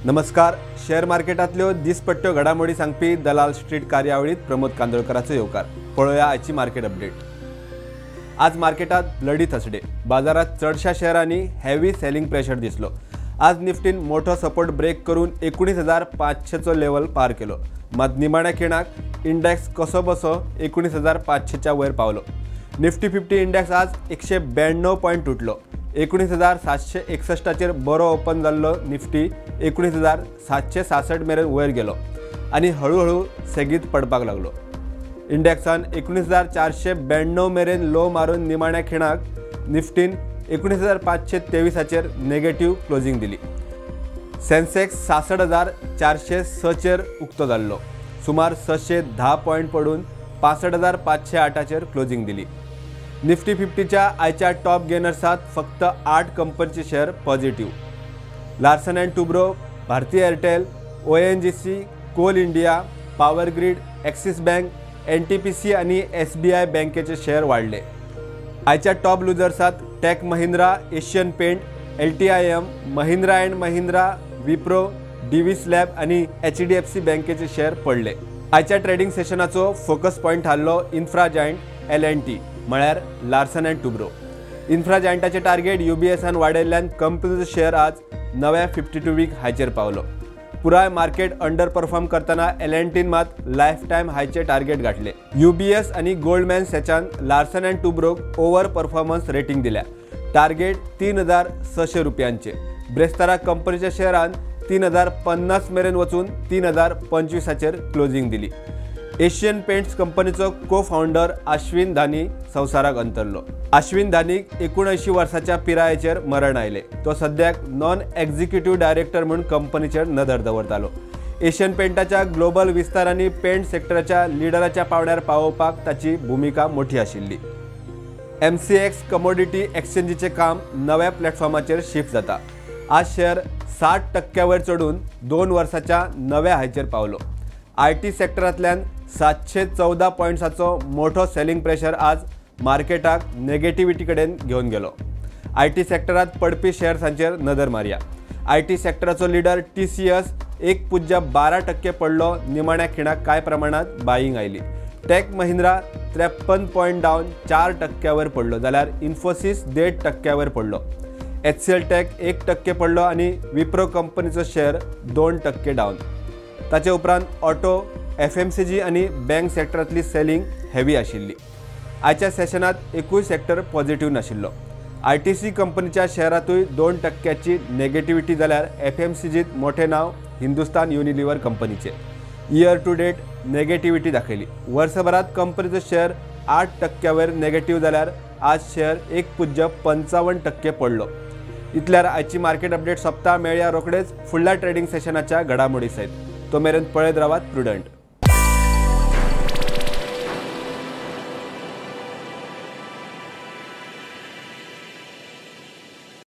नमस्कार. शेअर मार्केटांतल्यो दिसपट्ट्यो घडामोडी सांगपी दलाल स्ट्रीट कार्यावळीत प्रमोद कांदोळकराचो येवकार. पळोवया आजची मार्केट अपडेट. आज मार्केटात ब्लडी थर्सडे. बाजारात चडशा शहरांनी हेवी सेलिंग प्रेशर दिसलो. आज निफ्टीन मोठो सपोर्ट ब्रेक करून 19,500चो लेवल पार केलो. मात निमाण्या खिणाक इंडेक्स कसो बसो 19,500च्या वयर पावलो. निफ्टी 50 इंडेक्स आज 192 पॉयंट तुटलो. 19,761चेर बरो ओपन जाल्लो निफ्टी 19,766 मेरेन वयर गेलो आनी हळूहळू सेगीत पडपाक लागलो. इंडेक्सान 19,492 मेरेन लो मारून निमाण्या खिणाक निफ्टीन 19,523चेर नेगेटिव्ह क्लोजिंग दिली. सेन्सेक्स 66,406चेर उक्तो जाल्लो. सुमार 610 पॉयंट पडून 65,508चेर क्लोजिंग दिली. निफ्टी 50च्या आयच्या टॉप गेनर्सात फक्त 8 कंपनीचे share positive. Larsen and Toubro, Bharti Airtel, ONGC, Coal India, Power Grid, Axis Bank, NTPC आणि SBI बँकेचे शेअर वाढले. आयच्या top लुजर्सात Tech Mahindra, Asian Paint, LTIM, Mahindra and Mahindra, Wipro, Divi's Lab आणि HDFC बँकेचे share पडले. आयच्या trading सेशनाचो focus point थारलो इन्फ्रा जायंट LNT म्हळ्यार लार्सन अँड टुब्रो. इन्फ्रा जायंटाचे टार्गेट UBSान वाडयल्ल्यान कंपनीचो शेअर आज नव्या 52 वीक हायचेर पावलो. पुराय मार्केट अंडर परफॉर्म करतना LNTन मात लायफ टायम हायचे टार्गेट गाठले. UBS आणि गोल्डमॅन सॅचान लार्सन अँड टुब्रोक ओव्हर परफॉर्मन्स रेटिंग दिल्या. टार्गेट 3,600 रुपयांचे. ब्रेस्तारा कंपनीच्या शेअरान 3,050 मेरेन वचून 3,025चेर क्लोजिंग दिली. एशियन पेंट्स कंपनीचो को फाउंडर आश्विन धानी संवसाराक अंतरलो. आश्विन धानीक 79 वर्साच्या पिरायेचेर मरण आयले. तो सद्याक नॉन एक्झिक्युटिव्ह डायरेक्टर म्हूण कंपनीचेर नदर दवरतालो. एशियन पेंटाच्या ग्लोबल विस्तारांनी पेंट सेक्टराच्या लिडराच्या पावंड्यार पावोवपाक ताची भुमिका मोठी आशिल्ली. MCX कमोडिटी एक्सचेंजीचें काम नव्या प्लॅटफॉर्माचेर शिफ्ट जाता. आज शेअर 60% वयर चडून 2 वर्साच्या नव्या हायचेर पावलो. IT सेक्टरांतल्यान 714 पॉयंट्साचो मोठो सेलिंग प्रेशर आज मार्केटाक नेगेटिव्हिटी कडेन घेवन गेलो. IT सेक्टरांत पडपी शेअर्सांचेर नदर मारया. IT सेक्टराचो लिडर TCS 1.12% पडलो. निमाण्या खिणाक कांय प्रमाणात बायिंग आयली. टेक महिंद्रा 53 पॉयंट डावन 4% वयर पडलो, जाल्यार इन्फोसिस 1.5% वयर पडलो. HCL take 1% पडलो आनी विप्रो कंपनीचो शेअर 2% डावन. ताचे उपरांत ऑटो, FMCG आनी बँक सेक्टरांतली सेलिंग हेवी आशिल्ली. आयच्या सेशनात एकूय सेक्टर पॉझिटिव्ह नाशिल्लो. ITC कंपनीच्या शेअरांतूय 2%ची नेगेटिव्हिटी जाल्यार FMCGत मोठें नांव हिंदुस्तान युनिलिव्हर कंपनीचे इयर टू डेट नेगेटिव्हिटी दाखयली. वर्सभरात कंपनीचो शेअर 8% वयर नेगेटिव्ह जाल्यार आज शेअर 1.55% पडलो. इतल्यार आयची मार्केट अपडेट सोंपता. मेळया रोखडेच फुडल्या ट्रेडिंग सेशनाच्या घडामोडी सयत. तो मेरेन पळयत रावात प्रुडंट.